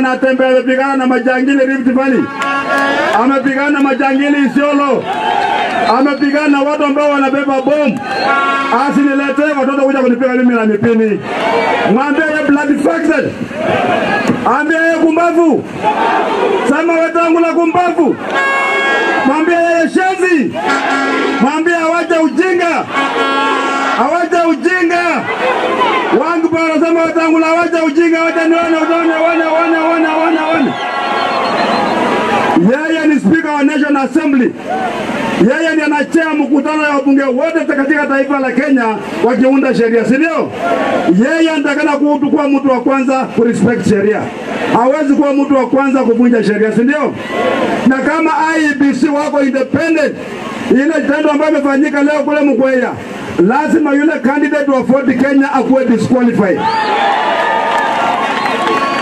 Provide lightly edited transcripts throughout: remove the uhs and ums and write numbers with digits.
Natembeya amepigana na majangili Rift Valley, amepigana na majangili Isiolo, amepigana na watu ambao wanabeba bomu. Asiniletee watoto kuja kunipiga mimi na mipini. Mwambie ye blood infected, ambie ye kumbavu, sema Wetangula kumbavu. Mwambie yeye shenzi, mwambie awache ujinga, awache ujinga. Wangu bwana sema Wetangula awache ujinga, wacha nione uone wane wane wane wane wane. Yeye ni speaker wa National Assembly. Yeye ndiye anachea mkutano ya wabunge wote katika taifa la Kenya wakiunda sheria, si ndio? Yeye anatakana kuwa mtu wa kwanza kurespect sheria. Hawezi kuwa mtu wa kwanza kuvunja sheria, si ndio? Na kama IEBC wako independent, ile tendo ambayo imefanyika leo kule Mukwea, lazima yule candidate wa Ford Kenya akuwe disqualified.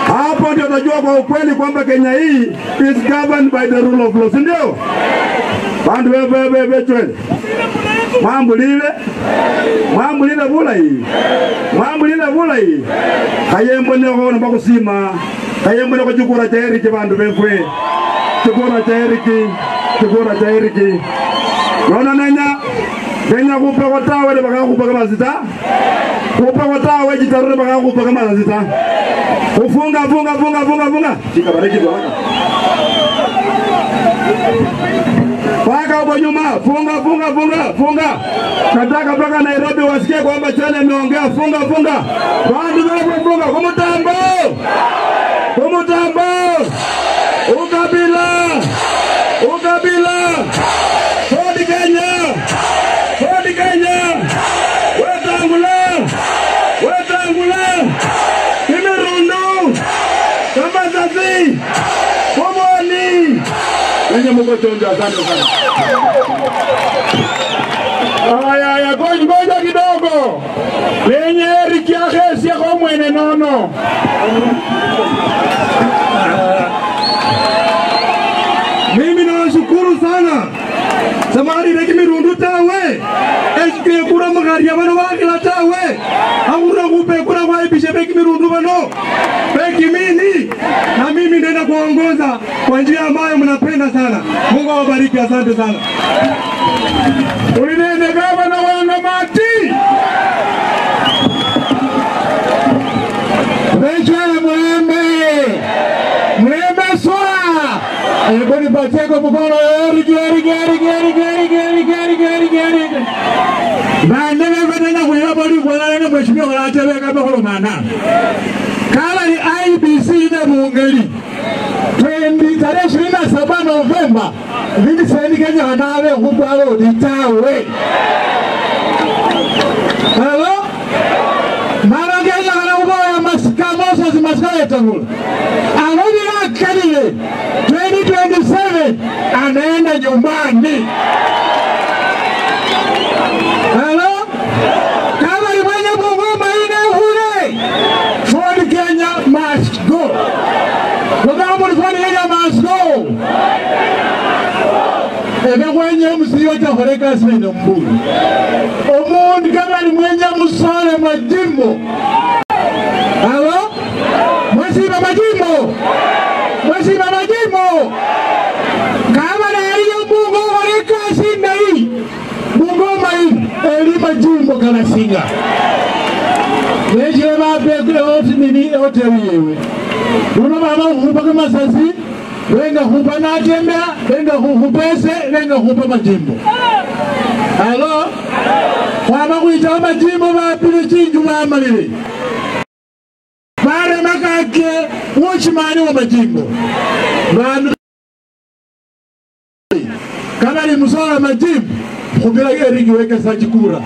Hapo ndio utajua kwa ukweli kwamba Kenya hii is governed by the rule of law, si ndio? Bandu wewe chwele. Mwambulile. Mwambulile bulayi. Mwambulile bulayi. Kayembone ko bakusima. Kayembone ko chukura cha Eric bandu befwe. Chukura cha Eric, chukura cha Eric. Nona nenya nenya kupa tawe ne bakakupa kama zita. Kupa tawe jitarure bakakupa kama zita. Ufunga funga funga funga funga. Shika bariki baraka. Paka huko nyuma, funga funga funga funga. Nataka mpaka Nairobi wasikie kwamba Chwele ameongea, funga funga. Watu wewe funga kwa mtambo. Kwa mtambo. Ukabila. Ukabila. Ford Kenya. Ford Kenya. Wetangula. Wetangula. Kimirundu. Kamazazi. Komoni. Wenye Mungu chonjo, asante sana. Aya aya, ngoja kidogo. Lenye Eric yake kwa mwene nono. Mimi nawashukuru sana. Samari reki mirundu tawe. Eske kura magaria bano wakila tawe. Haura kupe kura kwa ibishe beki mirundu bano. Beki mini. Na mimi nenda kuongoza kwa njia ambayo mnapenda sana. Mungu awabariki, asante sana. Ulinene gavana wanga mati. Rachel Mulembe. Mulembe swa. Alikuwa nipatie kwa mkono Eric Eric Eric Eric Eric Eric Eric Eric Eric. Baadaye nenda kuiba bali kwa nani mheshimiwa anatembea kama kwa maana. Kama ni IEBC ile muungeli 27 Novemba vindi saini Kenya wanawe huko ditawe. Hello? Mara Kenya wanakuwa masika Moses masika yetangula. Arudi na kalile 2027 anaenda nyumbani. Hello? Kama ni mwenye Bungoma ine hule Ford Kenya must go. Ford Kenya must go. Ebe mwenye msiyote horeka sine mbulu. Omundi kama ni mwenye musole majimbo. Hello? Mwesiba majimbo. Mwesiba majimbo. Kama na hiyo Bungoma horeka sine hii. Bungoma hii eli majimbo kana singa. Leje mape yote nini yote yewe. Uno mama hupa kama sasi. Wenga hupa Natembeya, wenga hupese, wenga hupa majimbo. Hello? Kwa kuita majimbo mapili chinju mamalile. Bare makake watchman wa majimbo. Bandu kama ni msola majimbo, kubila Eric weke sajikura.